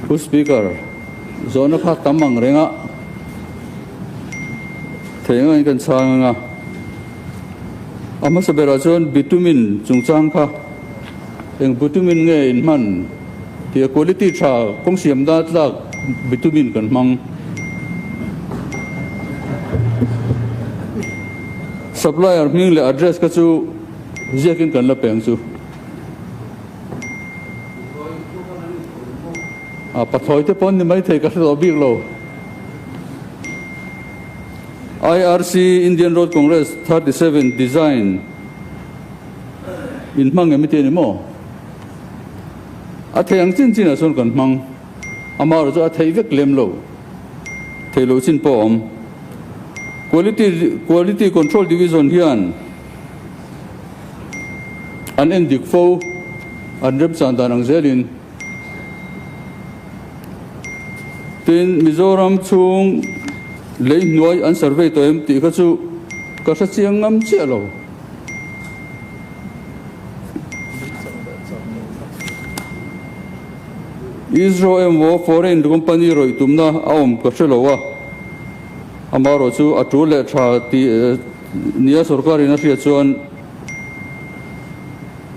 Pu Speaker, zawhna kha tam ang reng a, theih angin kan chhang ang a. A hmasa berah chuan bitumen chungchang kha eng bitumen nge in hman tih a quality tha kawng siam dan tlak bitumen kan hmang. Supplier hming leh address kha chu ziakin kan la peng chu. A pathlawi te pawn ni maithei ka hre tawh bik lo. IRC Indian Road Congress 37 Design in hmang em i ti a ni maw? A thei ang chin chinah chuan kan hmang. Amaherawh chu a theih vek lem lo. Theih loh chin pawh a awm. Quality Quality Control Division hian an en dik fo, an remchan dan ang zelin. Tin, Mizoram chhung lei hnuai an survey tawh em tih kha chu ka hre chiang ngam chiah lo. ISRO emaw foreign company rawih tumna a awm ka hre lo a, amaherawh chu a tul leh tha tih nia sorkarin a hriat chuan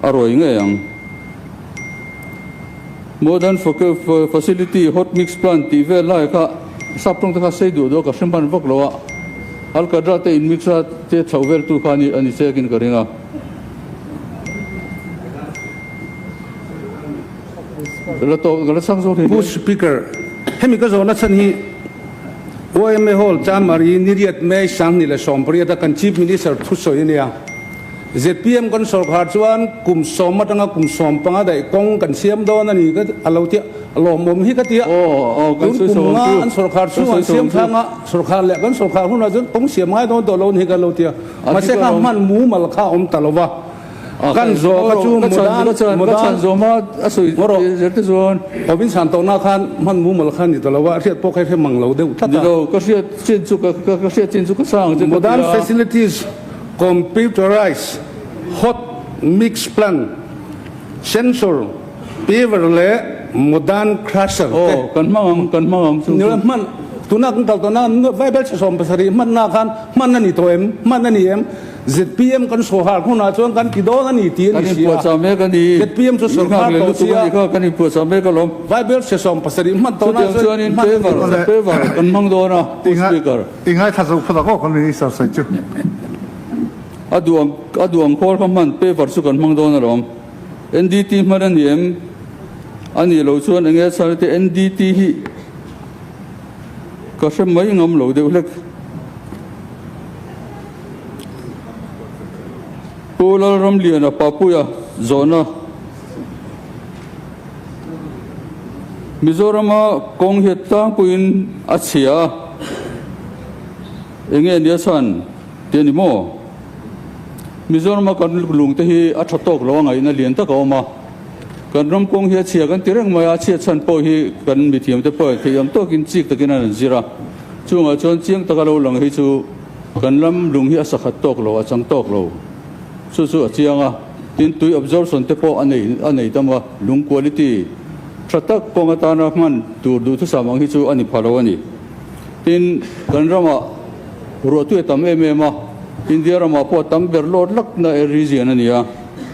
a rawih ngei ang. Modern facility hot mix plant tih vel lai kha sap tawng te kha sei duh duh a ka hre hman vak lo a, Alkadra te in mix a te chhoh vel tu kha a ni chekin ka ring a. La tawh ka la chhang zawk thei. Pu Speaker, hemi ka zawhna chhan hi YMA Hall Chanmari Niriat May 2018 a kan Chief Minister thusawi a nia. Zpm kan sawrkhar chuan kum sawm atanga kum sawm panga daih kawng kan siam dawn a ni ka a lo tia lawmawm hi ka tia. Tun kum nga an sawrkhar chhungah an siam thlang a, sawrkhar leh kan sawrkhar hunah chuan kawng siam ngai dawn tawh lo a ni hi ka lo tia. Mahse kha hman mumal kha a awm ta lo va. Kan zawh kha chu mudan mudan Ngawrawh Hovin chhan tawhna khan hman mumal kha ni ta lo a, hriat pawh kha i hre mang lo deuh tlat a. Mudan facilities computerized hot mix plant, sensor, paver leh mudan crusher te. Hman tuna kan kal tawhna Bible 17 hmanna khan hman a ni tawh em? Hman a ni em? Zpm kan sawrkhar hunah chuan kan ti dawn a ni tih a ni si a. Zpm chu sawrkhar tawh si a. Bible hre 70 hman tawh na chuan hman a ni dawn. I ngaithla zo phawt ang aw kan minister sawi chu. A duang a duang khawl kha hman paper chu kan hmang dawn alawm. NDT hman a ni em? A nih loh chuan enge a chhan te NDT hi ka hre mai ngam lo deuh hlek. Pu Lalramliana Papuia zawhna, Mizorama kawng hiat tlangpuiin a chhia a, enge nia chhan tih a ni maw? Mizorama kan lungte hi a tha tawk lo a ngaihna lian tak a awm a, kan ram kawng hi a chhia kan ti reng mai a, a chhiat chhan pawh hi kan mithiamte pawh theih ang tawkin chik takin an han zir a, chungah chuan chiang taka lo lang hi chu Kan lam lung hi a sakhat tawk lo, a chang tawk lo. Chu chu a chiang a, tin tui absorption te pawh a nei a nei tam a, lung quality tha tak kawng atana hman tur duhthusam ang hi chu a ni pha lo a ni. Tin, kan ramah ruahtui a tam em em a, India ramah pawh a tam ber lawt lakna region a ni a,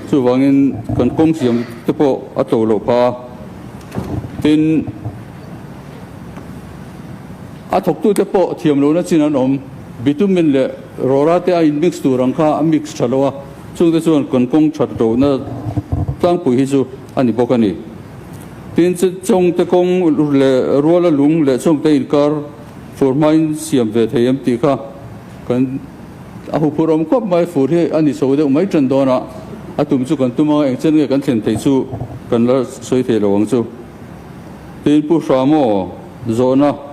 chuvangin kan kawng siam te pawh a tlo loh phah a. Tin. A thawktute pawh thiam lohna chin an awm. Bitumen leh rawra te a in mix tur ang kha a mix tha lo a, chungte chuan kan kawng that lohna tlangpui hi chu a ni bawk a ni. Tin, chawngte kawng leh ruala lung leh chawngte inkar fur hmain siam ve thei em tih kha kan a huphurh awm khawp mai. Fur hi a ni chho deuh mai tan dawn a, a tum chu kan tum ang, engchen nge kan thlen theih chu kan la sawi thei lo ang chu. Tin, Pu Hramo zawhna.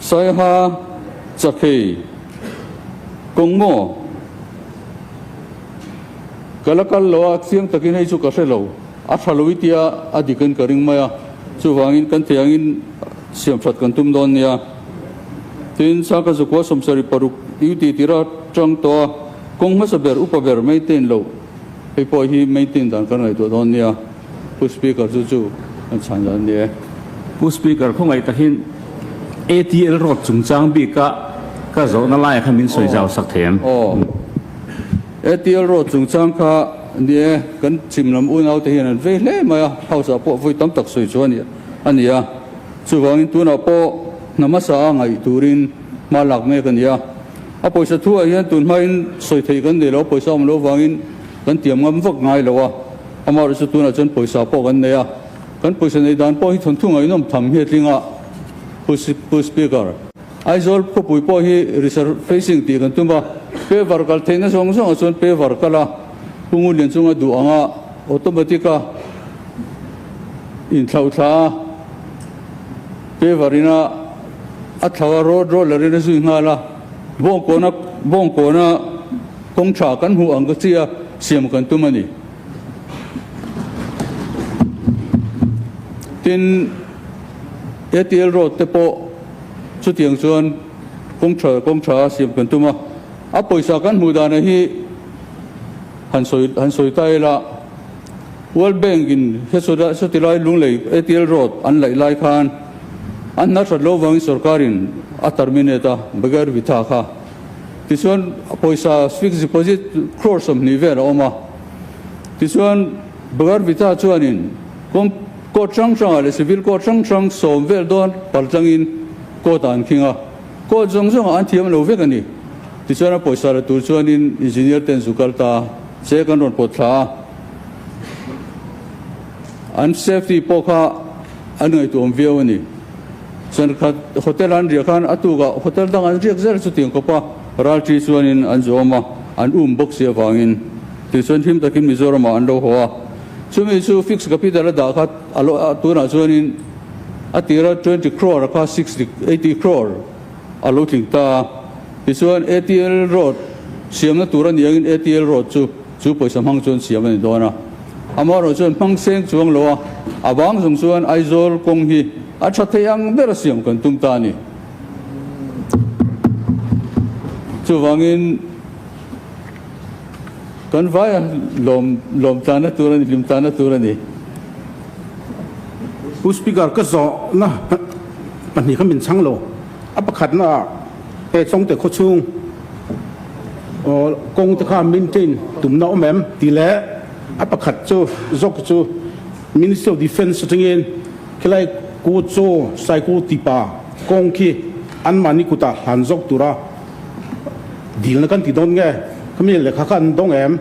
Saiha Chakhei kawng maw? Ka la kal lo a, chiang takin hei chu ka hre lo. A tha lo i tia a dik in ka ring mai a, chuvangin kan thei angin siam that kan tum dawn nia. Tin, Sangkhat zakua 76 duty tira tang tawh a, kawng hmasa ber upa ber maintain loh hei pawh hi maintain dan kan ngaihtuah dawn nia. Pu Speaker chu chu kan chhan dan a ni e. Pu Speaker, khawngaih takin ATL road chungchang bika ka zawhna laia kha min sawi zau sak thei em? Aw. ATL road chungchang kha ni e, kan chim lam unau te hian an vei hle mai a, House ah pawh vawi tam tak sawi chu a ni a. Chuvangin tunah pawh hna hmasa a ngaih turin hma lak mek a ni a. A pawisa thu ah hian tun hmain sawi theih kan nei lo, pawisa awm lo vangin kan tiam ngam vak ngai lo a. Amaherawhchu tunah chuan pawisa pawh kan nei a, kan pawisa neih dan pawh hi thawnthu ngaihnawm tham hi a tling a, Pu Speaker. Aizawl khawpui pawh hi resurfacing tih kan tum a, paver kal theihna zawng zawngah chuan paver kal a, Pu Ngunlian chunga duh anga automatic a inthlauh thla a, paver ina a thlau a, road roller in a zui nghal a, bawngkawna bawngkawna kawng tha kan hmuh ang ka chi a siam kan tum a ni. Tin, ATL road te pawh chutiang chuan kawng tha kawng tha a siam kan tum a, a pawisa kan hmuh dana hi han sawi han sawi ta ila, World Bank in heti lai Lunglei ATL road an laih lai khan an hna that lo vangin sorkarin a terminate a, Bagar Vitha kha. Tichuan pawisa fixed deposit crore 20 vel a awm a. Tichuan Bagar Vitha chuanin kawng court hrang hrangah leh civil court hrang hrang 10 vel dawn paltlangin court ah an khing a. Court zawng zawngah an thiam lo vek a ni. Tichuan a pawisa la tur chuanin engineer ten zu kal ta che kan rawn pawt thla a. An safety pawh kha an ngaihtuahawm viau a ni. Chuan khat hotel an riah khan a tukah hotel dang an riak zel chutiang kawp a, ralṭi chuanin an zawm a, an um bawk si avangin tichuan him takin Mizoramah an lo haw a. Chumi chu fixed capital a dah kha a lo tunah chuanin a tira 20 crore a kha 60 80 crore a lo tling ta a. Tichuan ATL road siamna tur a ni angin ATL road chu chu pawisa hmang chuan siam a ni dawn a. Amaherawh chuan hmang seng chuang lo a, a vang zawng chuan Aizawl kawng hi a tha thei ang ber a siam kan tum ta a ni. Chuvangin kan vai a lawm lawm tlana tur a ni, hlim tlana tur a ni. Pu Speaker, ka zawhna pahnih kha min chhang lo. A pakhatna ah he Chawngte khawchhung kawng te kha maintain tumna awm em tih leh a pakhat chu zawk chu Ministry of Defence atangin khilai Ku Chaw Sai Ku tipa kawng khi anmahni kutah hlan zawk tura dilna kan ti dawn nge? Khami lehkha kha an dawng em?